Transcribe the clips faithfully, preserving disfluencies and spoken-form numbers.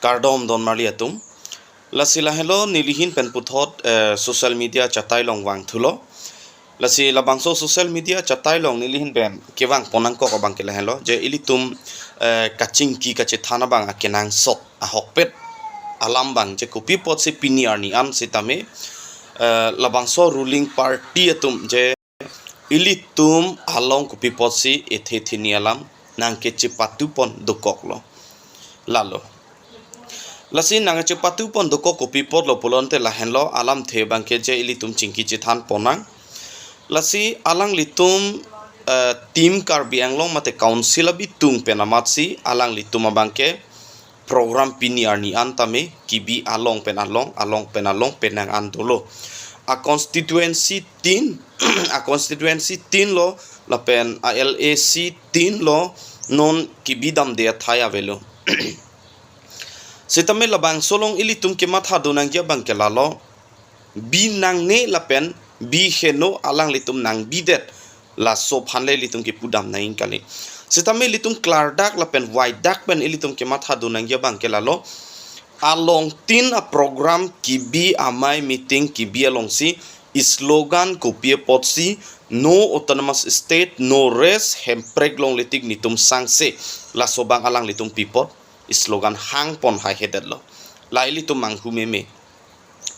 Kardom don marli atum. Lasi lahelo nelihin pen puthot, eh, social media chatai along vangthulo. Lasi labangso social media chatai along nelihin pen kevang pon nangkok abang ke lahelo. Je ilitum, eh, kachingki kachethan abang akenangsot ahokpet alam abang je kopi apotsi pini arni an sitame, eh, labangso ruling party atum je ilitum along kopi apotsi ethe thini alam nangkechepatu pon dokoklo. Lalo. Lasi nangkechepatu pon dokok kopi apotlo pulote lahenlo alamthe abang ke je ilitum chingki chethan pon nang. Lasi alanglitum, eh, Team Karbi Anglong mate council abitung pen amatsi alanglitum abang ke program pini arni an tame kebi along pen along, along pen along penang an dolo. A constituency tin, a constituency tin lo, lapen a L A C tin lo, non kebi damde athai avelo. Sitame labangso along ilitum kematha do nangji abang ke lalo, bi nangne lapen bi heno alanglitum nangbidet, laso aphan le ilitum kepudam nangji kali. Sitame ilitum klardak lapen vaidak pen ilitum kematha do nangji abang ke lalo, along tin a program kebi, amei meeting kebi alongsi slogan kopi apotsi, "No Autonomous State, no rest, Hemprek longle tik netum sangse." Laso abang alanglitum pi apot slogan hang pon haihedetlo. La ilitum manghu meme.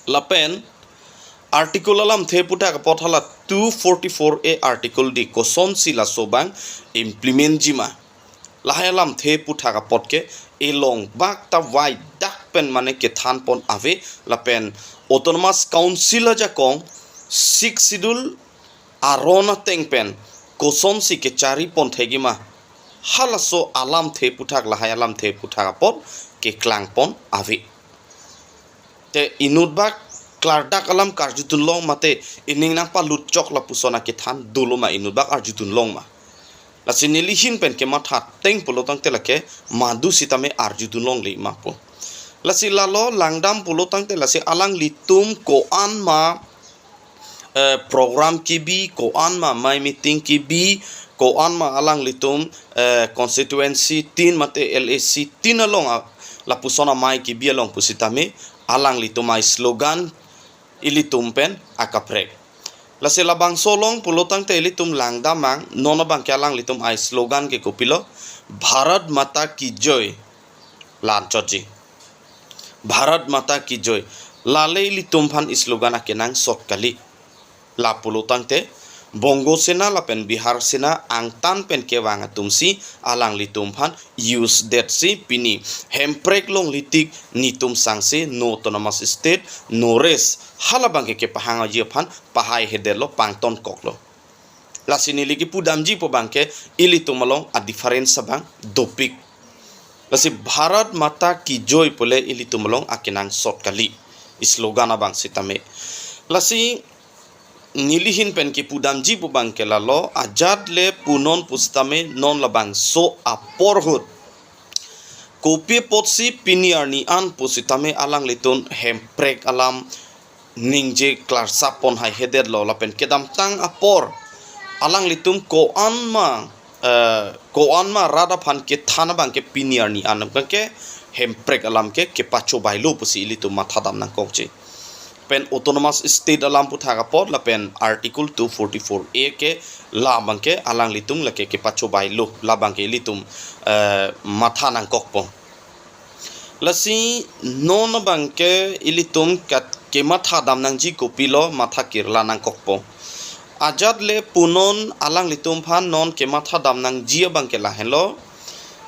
Lapen article alamthe aputhak apot hala two forty-four A article D kosonsi laso abang implement jima, lahai alamthe aputhak apot ke elong bak ta vaidak pen mane kethan pon ave, lapen Autonomous Council ajakong Sixth Schedule aron ateng pen kosonsi kechari pon thekjima, halaso alamthe aputhak, lahai alamthe aputhak apot keklang pon ave. Te inut bak klardak alam karjudun long mate ining nangpalut chok lapuson akethan dolo ma, inut bak arjudun long ma? Lasi nelihin pen kematha ateng pulo tangte lake madu sitame arjudun longle ma pu. Lasi lalo langdam pulo tangte lasi alanglitum ko-an ma, eh, program kebi, ko-an ma amei meeting kebi, ko-an ma alanglitum, eh, constituency tin mate L A C tin along a, lapuson amei kebi along pusitame alanglitum a slogan ilitum pen akaprek. Lasi labangso along pulo tangte ilitum langdam mang, non abang ke alanglitum a slogan ke kopilo, "Bharat Mata Ki Joy." La-an chotji. "Bharat Mata Ki Joy." Lale ilitum aphan slogan akenangsot kali. La pulo tangte Bongo Sena lapen Bihar Sena angtan pen kevang atumsi alanglitum aphan use detsi pini Hemprek longle tik netum sangse, "No Autonomous State, no rest." Hala abang ke kepahangji aphan pahaihedetlo, pangtonkoklo. Lasi neli kepudamji pu abang ke ilitum along a difference abang dopik. Lasi "Bharat Mata Ki Joy" pule ilitum along akenangsot kali slogan abang sitame. Lasi nelihin pen kepudamji pu abang ke lalo, ajat le punon pusitame non labangso apor ahut kopi apotsi pini arni an pusitame alanglitum Hemprek alam ningje klarsap pon haihedetlo, lapen kedamtang apor alanglitum ko-an ma, eh, ko-an ma rat aphan kethan abang ke pini arni an abang ke Hemprek alam ke kepachobailo pusi ilitum mathadam nangkokji. Pen Autonomous State alam aputhak apot lapen Article two forty-four A ke la abang ke alanglitum lake kepachobailo, la abang ke ilitum, eh, matha nangkokpo. Lasi non abang ke ilitum kat-, kemathadam nangji kopilo, matha kirla nangkokpo. Ajat le punon alanglitum aphan non kemathadam nangji abang ke lahenlo.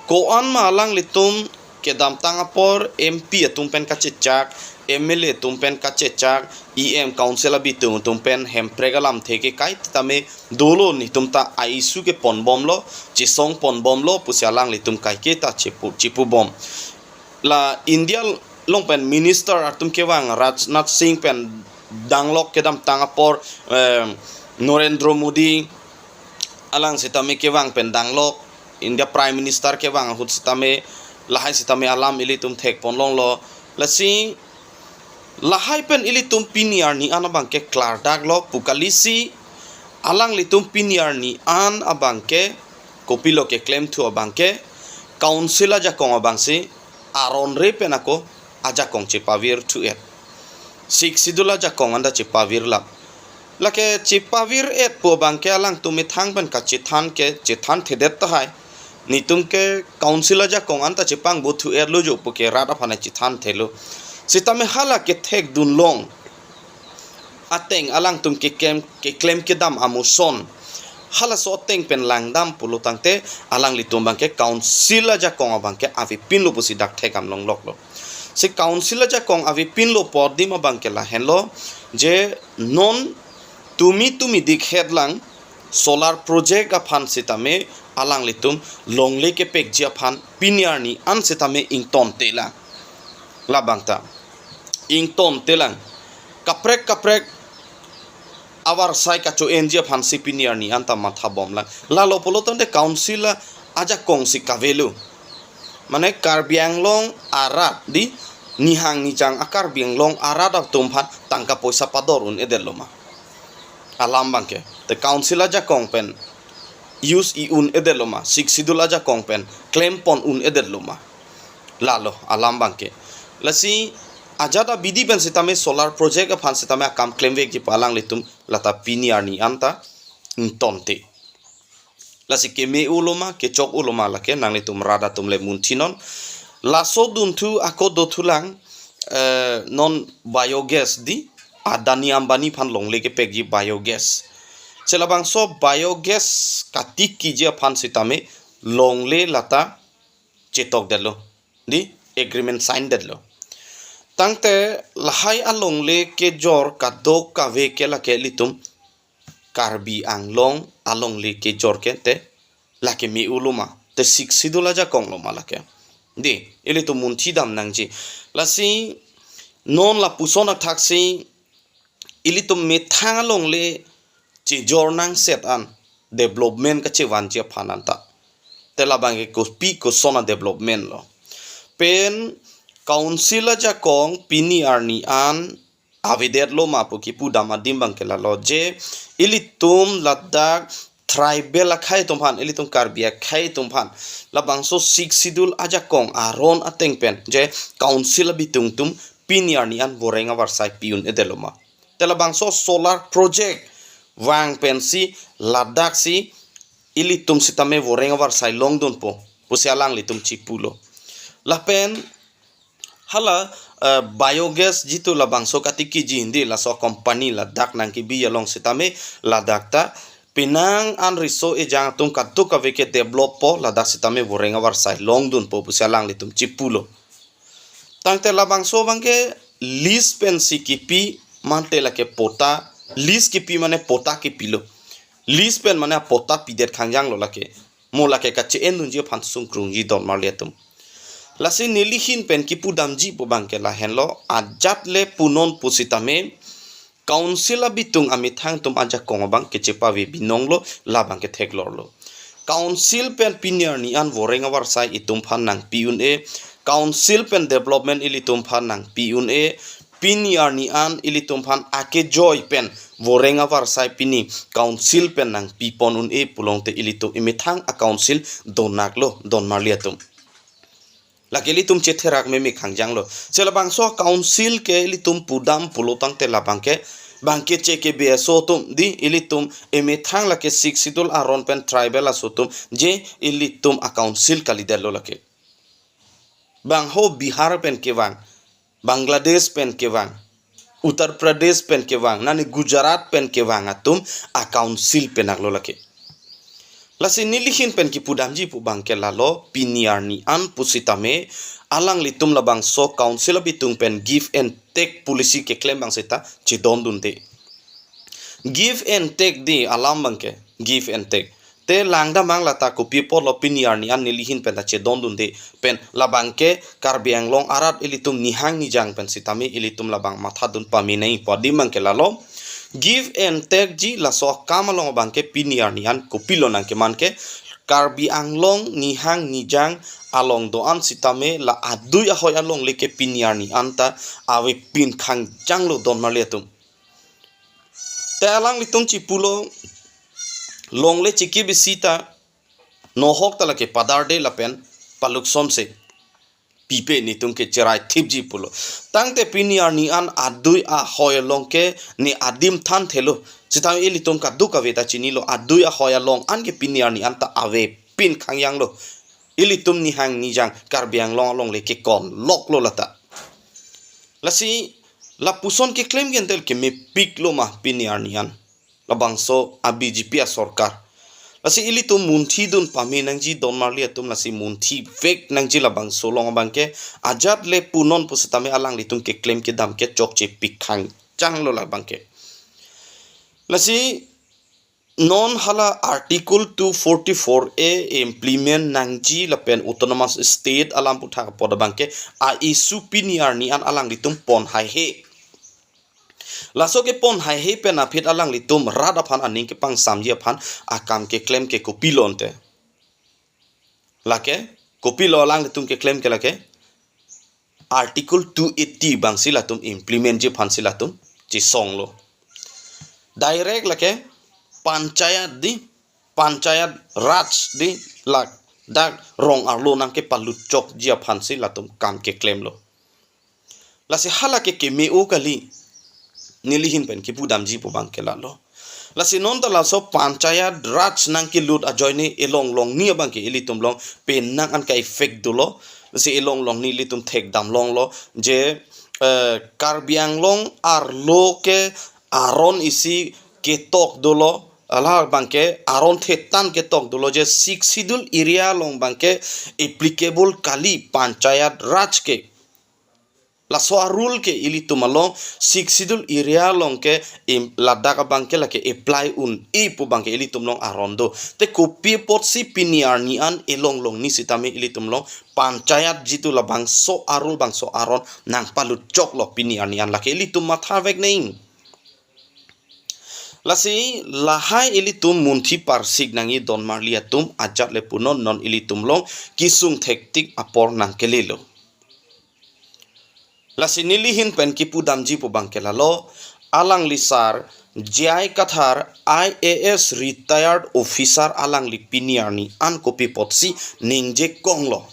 Ko-an ma alanglitum kedamtang apor M P atum pen kachechak, M L A atum pen kachechak, E M, council abitung atum pen Hemprek alamthe kekai tame dolo, netum ta a-issue keponbomlo, chesong ponbomlo pusi alanglitum kaike ta chipu, chipubom. La India along pen minister atum kevang, Rajnath Singh pen danglok kedamtang apor, eh, Narendra Modi alang sitame kevang pen danglok, India Prime Minister kevang ahut sitame, lahai sitame alam ilitum thekponlonglo. Lasi lahai pen ilitum pini arni an abang ke klardaklo pu kalisi, alanglitum pini arni an abang ke kopilo keklemthu abang ke, council ajakong abangsi aron re pen ako ajakong chepavir thu et. Sixth Schedule ajakong anta chepavir lap. Lake chepavir et pu abangke alangtum methang pen kachethan ke chethan thedet tahai. Netum ke council ajakong anta chepangbo thu et lo jo pu ke rat aphan chethan thelo. Sitame hala kethek dunlong ateng alangtum keklem, keklem kedam amuson halaso ateng pen langdam pulo tangte alanglitum abangke council ajakong abangke avepinlo pusi dak thekdam longloklo. Si council ajakong avepinlo pu adim abangke lahenlo je non tumi tumi dik het lang solar project aphan sitame alanglitum longle kepekji aphan pini arni an sitame ingtonte lang. Labang ta ingtonte lang. Kaprek kaprek avarsai kacho-enji aphan si pini arni anta matha bom lang. Lalo pulo tangte council ajakong si kavelo. Mane Karbi Anglong arat di nihang nijang a Karbi Anglong arat atum aphan tangka poisa pador un-edetlo ma? Alam abangke. Te council ajakong pen use i un-edetlo ma? Sixth Schedule ajakong pen klempon un-edetlo ma? Lalo alam abangke. Lasi ajat abidi pen sitame solar project aphan sitame akam klemvekji pu alanglitum lata pini arni anta ingtonte. Lasi keme-olo ma, kechok-olo ma lake nanglitum rat atum le munthi non. Laso dunthu ako dothu lang, eh, non biogas di Adani Ambani aphan longle kepekji biogas. Si labangso biogas katikiji aphan sitame longle lata chetokdetlo. Di agreement sign detlo. Tangte lahai alongle kejor kadokave ke lake ilitum Karbi Anglong alongle kejor ke te lake me-olo ma? Te Sixth Schedule ajakong lo ma lake? Di, ilitum munthidam nangji. Lasi non lapuson athaksi ilitum methang alongle chejor nangset an development kachevanji aphan anta. Te labangke kopi koson a development lo? Pen council ajakong pini arni an avedetlo ma pu kipudam adim abangke lalo je ilitum ladak tribal akhei atum aphan, ilitum Karbi akhei atum aphan labangso Sixth Schedule ajakong aron ateng pen je council abitung atum pini arni an voreng avarsai pi un-edetlo ma? Te labangso solar project vang pensi ladaksi ilitum sitame voreng avarsai longdunpo pusi alanglitum chipulo. Lapen hala, eh, biogas jitu labangso katikiji hindi laso company ladak nangkebi along sitame ladak ta penang an riso ejang atum kadokave ke developpo, ladak sitame voreng avarsai longdunpo pusi alanglitum chipulo. Tangte labangso abangke lease pensi kipi mante lake patta, lease kipi mane patta kipilo. Lease pen mane patta pidet khangjang lo lake. Mo lake kache-endunji aphan sungkrungji don marli atum. Lasi nelihin pen kipudamji pu abangke lahenlo, ajat le punon pusitame council abitung amethang atum ajakong abang kechepave binong lo, labangke theklor lo. Council pen pini arni an voreng avarsai itum aphan nangpi un-e, council pen development ilitum aphan nangpi un-e, pini arni an ilitum aphan akejoi pen voreng avarsai pini council pen nangpipon un-e pulote ilitum emethang a council donaklo don marli atum. Lake ilitum chetherak meme khangjang lo. Si labangso council ke ilitum pudam pulo tangte labangke bangke che ke B S O atum di ilitum emethang lake Sixth Schedule aron pen tribal aso atum je ilitum a council kalidetlo lake. Bang ho Bihar pen kevang, Bangladesh pen kevang, Uttar Pradesh pen kevang, nani Gujarat pen kevang atum a council penaklo lake. Lasi nelihin pen kipudamji pu abangke lalo, pini arni an pusitame alanglitum labangso council abitung pen give and take policy keklem abang seta chedondunde. Give and take di alam abangke, give and take. Te langdamang lata kopi apotlo pini arni an nelihin pen ta chedondunde pen labangke Karbi Anglong arat ilitum nihang nijang pen sitame ilitum labang mathadun pamenei pu adim abangke lalo. Give and take ji laso akam along abangke pini arni an kopilo nangkeman ke Karbi Anglong nihang nijang along do-an sitame la adui ahoi alongle ke pini arni an ta avepin khangjang lo don marli atum. Te alanglitum chipulo longle chikip isi ta nohok ta lake padarde lapen paluksomse. pipe, netum ke cherai thipji pulo. Tangte pini arni an adui ahoi along ke ne adim than thelo. Sitame ilitum kadokave ta chinilo, adui ahoi along an ke pini arni an ta avepin khangjang lo. Ilitum nihang nijang Karbi Anglong along le kekon lok lo lata. Lasi lapuson keklem gentel kemepik lo ma pini arni an labangso a B J P asorkar. Lasi ilitum munthi dun pame nangji, don marli atum, lasi munthi vek nangji labangso along abangke. Ajat le punon pusitame alanglitum keklem kedam ke chokche pik khangjang lo labangke. Lasi non hala Article two forty-four A implement nangji lapen autonomous state alam aputhak apot abangke a issue pini arni an alanglitum pon haihe. Laso kepon haihe pen aphi alanglitum rat aphan aning kepangsamji aphan akam keklem ke kopilo ante? Lake kopilo alanglitum keklem ke lake? Article two eighty abangsi latum implementji aphansi latum chesong lo. Direct lake panchayat di, panchayat raj di, ladak rong arlo nangkepalut chokji aphansi latum kam keklem lo. Lasi hala ke keme-o kali, neli ahin pen kipudamji pu abangke lalo. Lasi non ta laso panchayat raj nangkelut ajoine elong longni abangke ilitum along penang an ka-effect dolo. Lasi elong longni ilitum thekdam longlo je, eh, Karbi Anglong arlo ke aron isi ketok dolo, hala abangke aron thetan ketok dolo je Sixth Schedule area along abangke applicable kali panchayat raj ke. Laso a-rule ke ilitum along Sixth Schedule area along ke im, ladak abangke lake apply un-e pu abangke ilitum along aron do. Te kopi apotsi pini arni an elong longni sitame ilitum along panchayat jitu labangso a-rule bangso aron nangpalut choklo pini arni an, lake ilitum matha vek neng. Lasi lahai ilitum munthi parsik nangji don marli atum, ajat le punon non ilitum along kesung thektik apor nangkelelo. Lasi neli ahin pen kipudamji pu abangke lalo, alangli sar J I Kathar, I A S retired officer, alangli pini arni an kopi apotsi ningje konglo.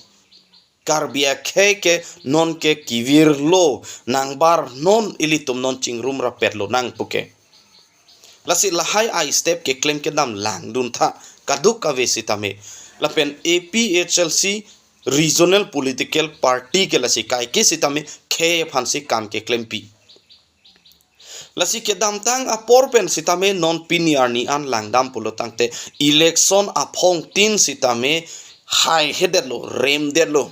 Karbi akhei ke non ke kevirlo, nangbar non, ilitum non chingrum rapet lonang puke. Lasi lahai a-step keklem kedam langdun tha, kadokave sitame. Lapen A P H L C regional political party ke lasi kaike sitame khei aphansi kam keklempi. Lasi kedamtang apor pen sitame non pini arni an langdam pulo tangte election aphongtin sitame haihedetlo, remdetlo.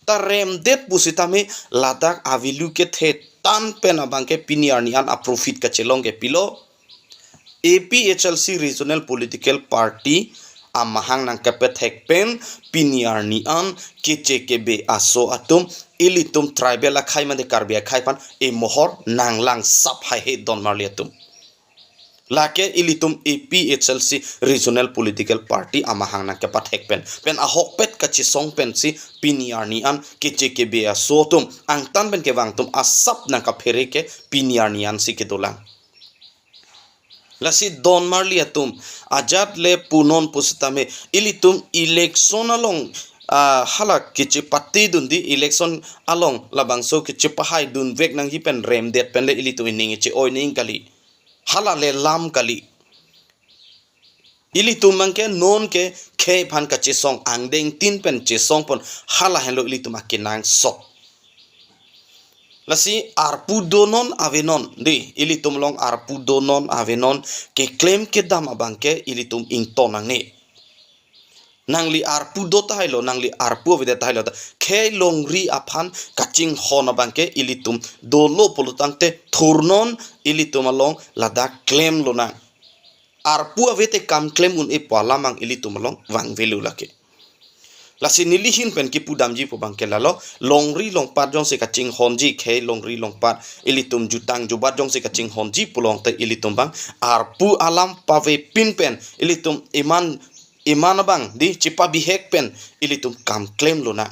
Ta remdet pusitame ladak a-value kethetan pen abangke pini arni an a-profit kachelong ke pilo? A P H L C regional political party amahang nangkepethek pen pini arni an keche kebe aso atum, ilitum tribal akhei mate Karbi akhei aphan emohor nanglang sap haihe don marli atum. Lake ilitum A P H L C regional political party amahang nangkepathek pen, pen ahokpet kachesong pensi pini arni an keche kebe aso atum, angtan pen kevang atum asap nangkaphere ke pini arni ansi kedolang. Lasi don marli atum, ajat le punon pusitame ilitum election along, ah, hala kechepate dun di, election along labangso kechepahai dun vek nangji pen remdet pen le ilitum ining che-oi ning kali. Hala le lam kali. Ilitum abangke non ke khei aphan kachesong, angdengtin pen chesong pon, hala henlo ilitum akenangsot. Lasi arpu donon avenon di, ilitum along arpu donon avenon, keklem kedam abangke ilitum ington nangne. Nangli arpu do tahailo, nangli arpu avedet tahailo ta, khei longri aphan kachinghon abangke ilitum dolo pulo tangte thurnon, ilitum along ladak klem lonang. Arpu ave te kam klem un-e pu alam ang ilitum along vangvelo lake. Lasi neli ahin pen kipudamji pu abangke lalo, longri longpat jongsi kachinghonji, khei longri longpat ilitum jutang jubat jongsi kachinghonji pulo tangte ilitum abang arpu alam pavepin pen ilitum iman, iman abang di chepabihek pen ilitum kam klem lonang.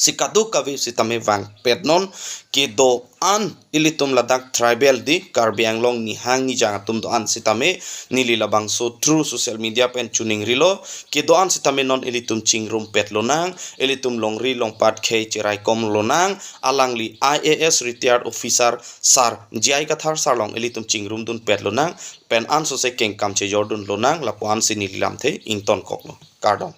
si kadokave sitame vangpetnon. Kedo-an ilitum ladak tribal di Karbi Anglong nihang nijang atum do-an sitame neli labangso through social media pen chiningrilo. Kedo-an sitame non ilitum chingrumpet lonang, ilitum longri longpat khei cheraikom lonang, alangli I A S retired officer Sir J I Kathar sir along ilitum chingrumdunpet lonang, pen ansose kengkam chejordun lonang, lapu-an si neli lamthe ingtonkoklo. Kardom.